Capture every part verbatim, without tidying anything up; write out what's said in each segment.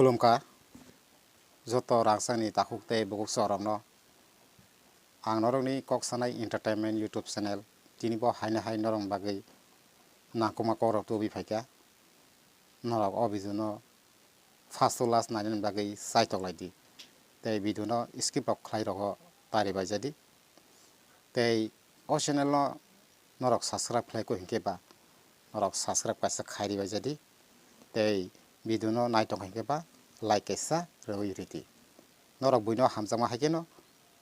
Khulumkha joto rangchakni takhuk tei bukhuk chorokno. Ang norokni Kok Sanai Entertainment YouTube channel tini bo haino hai norokni bagwi nangkukma kokrok tubui phaikha. Norok o video no first to last nainani bagwi chaitok lai di. Tei video no skip rok khlai rogo tari bai jadi. Tei o channel no norok subscribe khlai kho hinkhe ba norok subscribe kaisa khai ri bai jadi. Tei video no naitok hinkhe ba like kaisa rwi ridi. Norok buino hamjakma hai kheno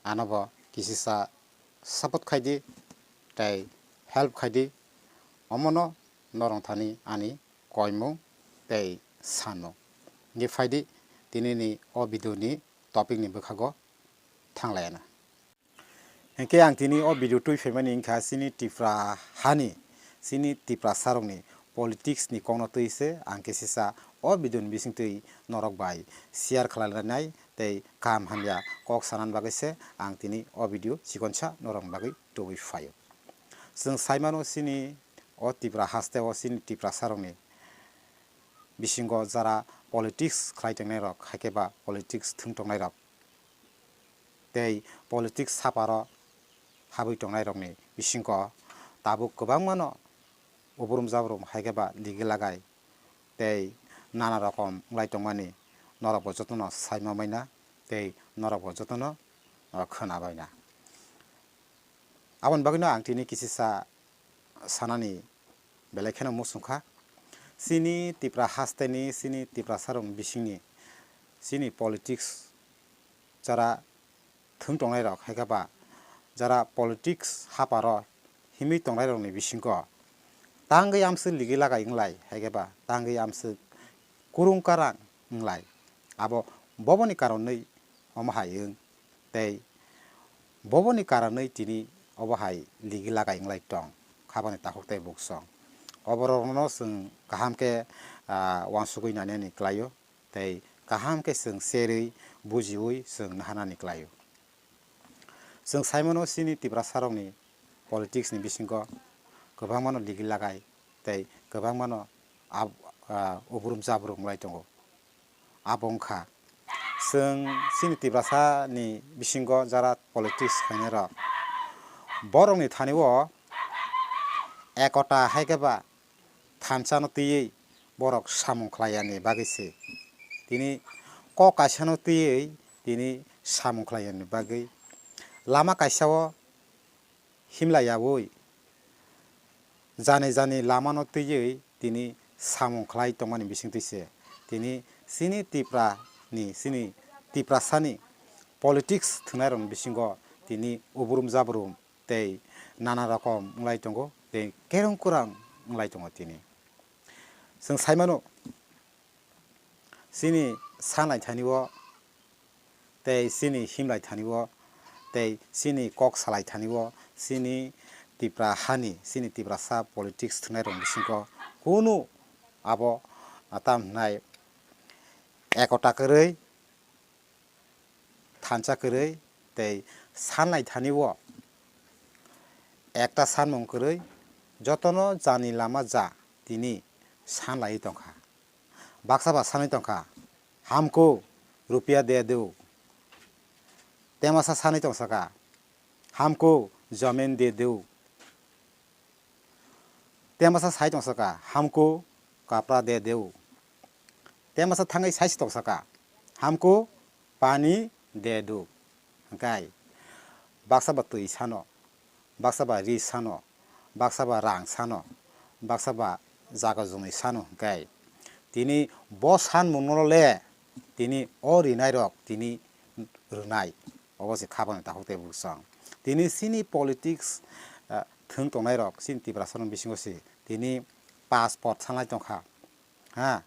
ano bo kisisa support khai di tei help khai di. Omono norok thani ani koimung tei sanmung. Hinkhe phai di tinini o video ni topic ni bwkhago thang lai anw. Hinkhe ang tini o video twi phaimani wngkha chini Tipra hani, chini Tiprasarokni politics ni kokno twi se ang kisisa o video ni bisingtwi norok bai share khlai lainai tei kaham hamya kok sanani bagwi se ang tini o video chikonsa norokni bagwi tubui phaio. Chwng sai mano chini o Tipra haste o chini Tiprasarokni bisingo jara politics khlai tongnairok, hai khe ba politics thwng tongnairok tei politics haparo habwi tongnairokni bisingo tabuk kwbangmano ubrum jabrum hai khe ba ligi lagai tei nana rokom wng lai tongmani norokbo jotono sai ma baina tei norokbo jotono, o, khwna baina. Aboni bagwino ang tini kisisa sanani belai kheno muchung kha. Chini Tipra hasteni, chini Tiprasarokni bisingni, chini politics jara thwng tongnairok, hai khe ba jara politics haparo himwi tongnairokni bisingo tangwi amswk ligi lagai wng lai, hai khe ba tangwi amswk kurung karang wng lai. Abo boboni karonwi omo hai wng tei boboni karonwi tini obo hai ligi lagai wng lai tong khabani takhuk tei buksong. Oborokno chwng kaham khe, ah, uansugwi nainani klaio tei kaham khe chwng serwi bujiwi chwng naharnani klaio. Chwng sai mano chini Tiprasarokni politics ni bisingo kwbangmano ligi lagai tei kwbangmano ab-, ah, ubrum jabrum wng lai tongo. Abo wng kha chwng chini Tiprasani bisingo jara politics khainairok, borokni thani o ekota hai khe ba thansa no twiwi borok samung khlai yani bagwi se. Tini kok kaisa no twiwi tini samung khlai yani bagwi lama kaisa o himlai yaui jani jani lama no twiwi tini samung khlai tongmani bising twi se. Tini chini Tipra ni, chini Tiprasa ni politics thwngnairokni bisingo tini ubrum jabrum tei nana rokom wng lai tongo, tei kerong kurang wng lai tongo tini. Chwng sai mano, chini sanai thani o, tei chini himlai thani o, tei chini kok salai thani o, chini Tipra hani, chini Tiprasa politics thwngnairokni bisingo kunu abo, ah, tam hwnai ekota kwrwi thansa kwrwi tei sanlai thani o ekta sanmung kwrwi jotono jani lama ja tini sanlaiwi tongkha. Baksa ba sanwi tongkha, "Hamko, rupia de do." Temasa sanwi tongsaka, "Hamko, jamin de do." Temasa sai tongsaka, "Hamko, kapra de do." Temasa thangwi sai si tongsaka, "Hamko, pani de do." Hwnkhe baksa ba twi sano, baksa ba ri sano, baksa ba rang sano, baksa ba jaga jwnwi sano hwnkhe tini bo sanmungno le tini o rinairok tini rwnai. Obo se khabangni takhuk tei buksong. Tini chini politics, ah, thwng tongnairok chini Tiprasarokni bisingo se tini passport sanlai tongkha. Ha?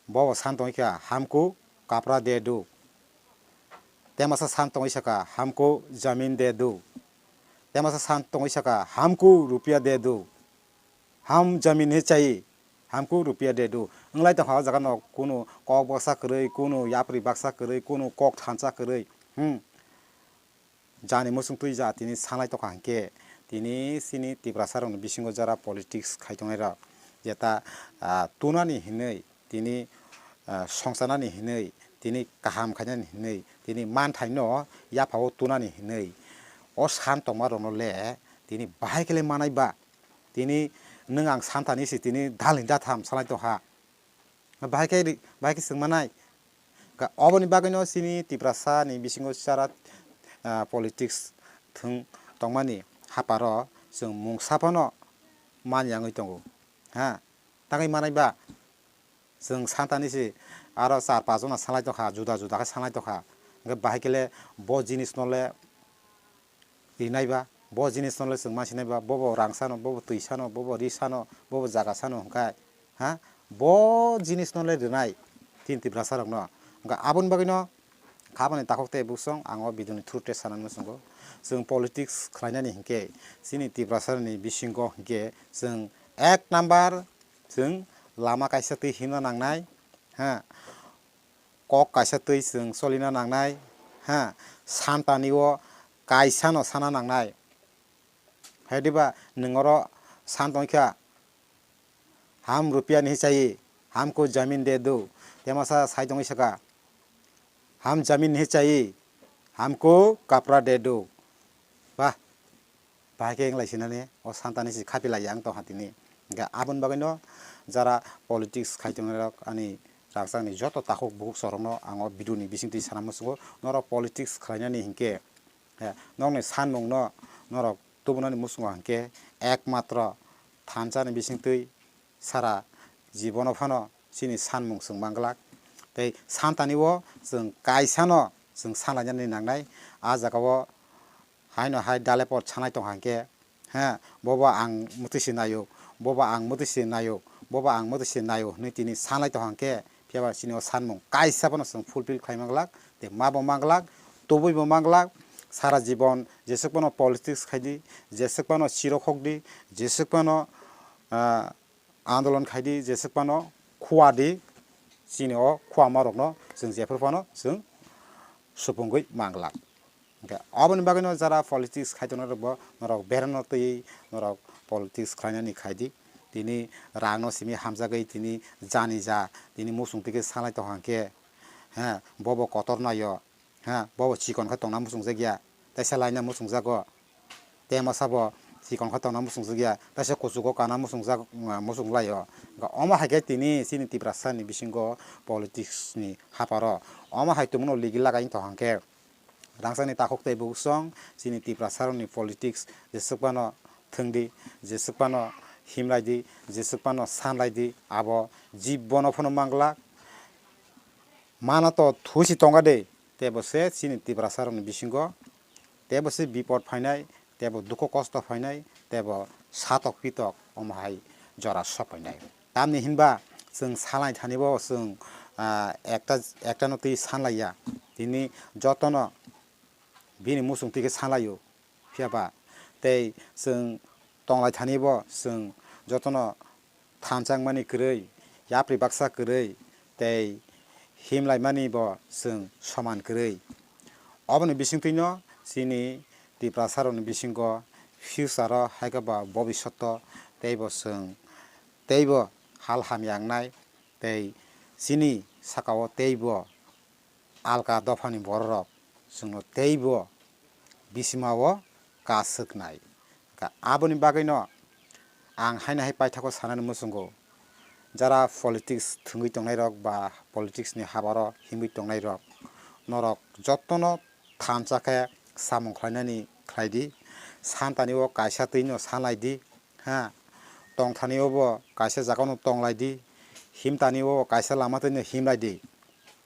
Bo bo san tongwi kha, "Hamko kapra de do." Temasa san tongwi saka, "Hamko jamin de do." Temasa san tongwi saka, "Hamko rupia de do." "Ham jamin he chahiye, hamko rupia de do." Wng lai tongkha o jaga no kunu kok baksa kwrwi, kunu yapri baksa kwrwi, kunu kok thansa kwrwi. Hmm. Jani muchung twi ja tini sanlai tongkha hinkhe tini chini Tiprasarokni bisingo jara politics khai tongnairok jeta, ah, tunani hinwi tini ah, songcharnani hinwi, tini kaham khainani hinwi, tini manthaino yaphao tunani hinwi, o san tongmarokno le tini bahai khe le manai ba? Tini nwng ang santani se tini dalni datham salai tongkha. Bahai khe ri-, bahai khe swng manai. Ga-, oboni bagwino chini Tiprasani bisingo chara, ah, politics thwng tongmani haparo chwng mungsa phano man yangwi tongo. Ha, tangwi manai ba? Chwng santani se aro char pas jona salai tongkha, juda juda khe salai tongkha. Hwnkhe bahai khe le bo jinisno le rinai ba, bo jinisno le chwng ma sinai ba, bobo rang sano, bobo twi sano, bobo ri sano, bobo jaga sano hwnkhe, ha, bo jinisno le rinai tin Tiprasa rokno. Hwnkhe aboni bagwino khabani takhuk tei buksong ang o video ni through tei sanani muchungo. Chwng politics khlainani hinkhe chini Tiprasa ni bisingo hinkhe chwng ek number chwng lama kaisa twi himna nangnai, ha. Kok kaisa twi chwng cholina nangnai, ha, santani o kaisa no sana nangnai. Hai diba nwng oro san tongkha, "Ham rupiya nahi chahiye, hamko jamin de do." Temasa sai tongwi saka, "Ham jamin nahi chahiye, hamko kapra de do." Bah, bahai khe wng lai sinani, o santani se khapi lai ya wng tong ha tini. Hingkhe aboni bagwino jara politics khai tongnai rok, ani rangchakni joto takhuk bukhuk sorokno ang o video ni bisingtwi sana muchungo, norok politics khlainani hinkhe, eh, nokni sanmungno norok tubunani muchungo hinkhe ekmatro thansa ni bisingtwi sara jibono phano chini sanmung chwng manglak. Tei santani o chwng kaisano chwng sanlainani nangnai. A jaga o haino hai dale por sanai tongkha hinkhe, he, bobo ang mwtwi se naio, bobo ang mwtwi se naio, bobo ang mwtwi se naio hwnwi tini sanai tongkha hinkhe, phiyaba chini o sanmung kaisa phano chwng fulfill khai manglak, tei ma bo manglak, tubui bo manglak, sara jibon jeswk phano politics khai di, jeswk phano chiro khok di, jeswk phano, ah, andolon khai di, jeswk phano khua di, chini o khuama rokno chwng jephru phano chwng supungwi manglak. Hingkhe aboni bagwino jara politics khai tongnai rok bo norok berano twi norok politics khlainani khai di. Tini rangno simi hamjagwi tini jani ja tini muchung twi khe salai tongkha hinkhe, he, bobo kotor naio. Ha, bobo chikon khe tongna muchungjak ya, teisa laina muchungjago. Temasa bo chikon khe tongna muchungjak ya, teisa kuchugo kana muchungjak, muchung laio. Omo hai khe tini chini Tiprasa ni bisingo politics ni haparo omo hai tongmano ligi lagai wng tong khe, rangchakni takhuk tei buksong chini Tiprasa rokni politics jeswk phano thwng di, jeswk phano himlai di, jeswk phano sanlai di, abo jibono phano manglak. Mano to thusi tongkha de, tebo se chini Tiprasa rokni bisingo tebo se bipot phainai, tebo dukhu kosto phainai, tebo satok pitok omo hai jora sok phainai. Tamni hinba chwng salai thani bo chwng, ah, ekta, ekta no twi sanlaiya, tini jotono bini muchung twi khe sanlaio. Phiya ba tei chwng tonglai thani bo chwng jotono thansa wngmani kwrwi, yapri baksa kwrwi tei himlaimani bo chwng soman kwrwi. Oboni bisingtwino chini Tiprasa rokni bisingo future o hai khe ba bobishoto teibo chwng teibo hal hamya wngnai tei chini sakao teibo alka dophani bororok chwngno teibo bisimao kaswknai. Ka-, aboni bagwino ang haino hai paithakgo sanani muchungo, jara politics thwngwi tongnairok ba politics ni habaro himwi tongnairok, norok jotono thansa khe samung khlainani khlai di, santani o kaisa twino sanlai di, ha, tongthani o bo kaisa jaga no tonglai di, himtani o kaisa lama twino himlai di,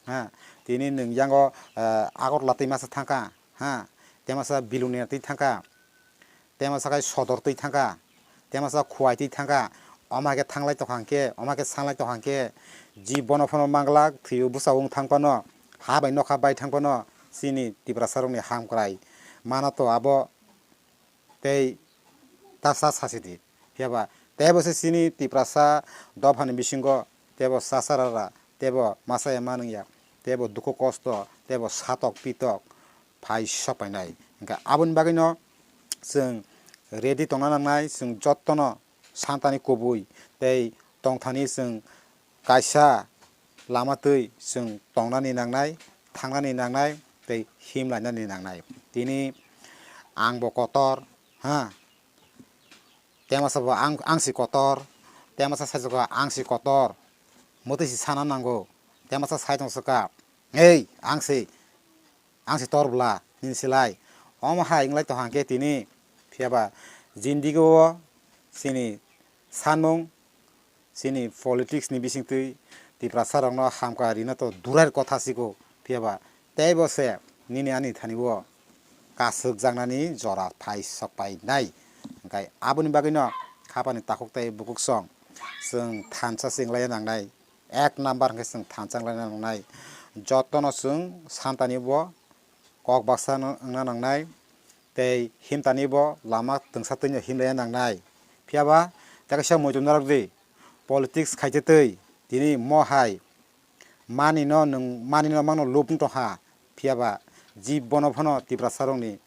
ha, tini nwng yango, eh, Agartala twi masa thangkha, ha, tei masa Belonia twi thangkha, tei masa khai Sodor twi thangkha, tei masa Khowai twi thangkha, omo hai khe thanglai tongkha hwnkhe, omo hai khe sanglai tongkha hwnkhe, jibono phano manglak, thwio bwsa wng thang phano, ha bai nokha bai thang phano, chini Tiprasa rokni hamkrai mano to abo tei ta sa sasi di. Phiya ba teibo se chini Tiprasa dophani bisingo teibo chasarara, teibo masa ya manung ya, teibo dukhu kosto, teibo satok pitok phai sok painai. Hingkhe aboni bagwino chwng ready tongna nangnai, chwng jotono santani kubui tei tongthani chwng kaisa lama twi chwng tongnani nangnai, thangnani nangnai tei himlainani nangnai. Tini ang bo kotor, ha, temasa bo ang, ang si kotor, temasa sai jokha ang si kotor, mwtwi si sana nango, temasa sai tong swkha, ei, ang si, ang si tor bwla, nini silai. Omo hai wnglai tong hang khe tini, phiya ba jindigo o chini sanmung, chini politics ni bisingtwi Tiprasa rokno hamkha rina to durar kotha siko, phiya ba teibo se nini ani thani o kasuk jaknani jora phai sok pai nai. Hwnkhe aboni bagwi no khapani takhuk tei bukhuk song chwng thansa se wnglai nangnai, ek number hwnkhe chwng thansa wnglai nangnai. Jotono chwng santani bo kok baksa no wngna nangnai, tei himtani bo lama twngsa twino himlaiya nangnai. Phiya ba tei kaisa muitu norok di politics khaite twi tini mo hai mani no nwng mani no mangno lub wng tongkha, phiya ba jib bono phano Tiprasa rokni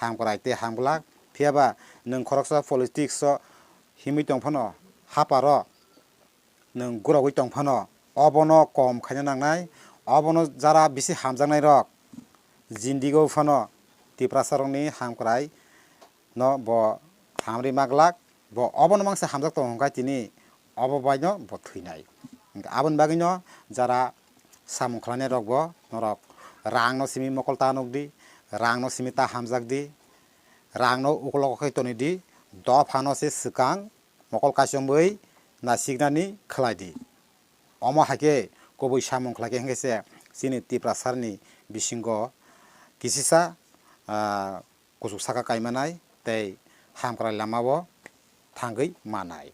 hamkrai tei hamglak, phiya ba nwng khoroksa politics o himwi tong phano haparo nwng gurogwi tong phano obono kom khaina nangnai, obono jara bisi hamjaknai rok jindigo phano Tiprasa rokni hamkrai no bo hamri maglak, bo obono mangsa hamjak tongo hwnkhe tini obo baino bo thwinai. Hwnkhe aboni bagwino jara samung khlainai rok bo norok rang no simi mokol ta nukdi, rang no simi ta hamjakdi, rang no ukolok khe tonidi, dopha no se swkang mokol kaichomwi nasiknani khlaidi. Omo hai khe kubui samung khlai khe hwnkhe se chini Tiprasa ni bisingo kisisa, ah, kuchuk saka kaimanai tei hamkrai lama o thangwi manai.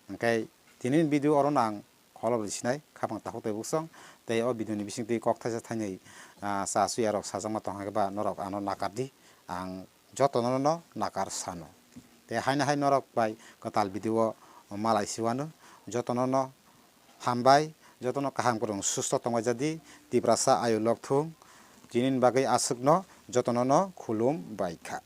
Hwnkhe tini video oro no ang kholo rw sinai khapang takhuk tei buksong tei o video ni bisingtwi kok thaisa thainwi, ah, cha suya rok sajakma tongkha khe ba norok ano nakar di, ang jotono no nakar sano. Tei haino hai norok bai kwtal video o malai siwano jotono no hambai, jotono kaham kwrwng susto tongbai jadi, Tiprasa ayu lok thung, tini bagwi aswkno jotono no khulum bai kha.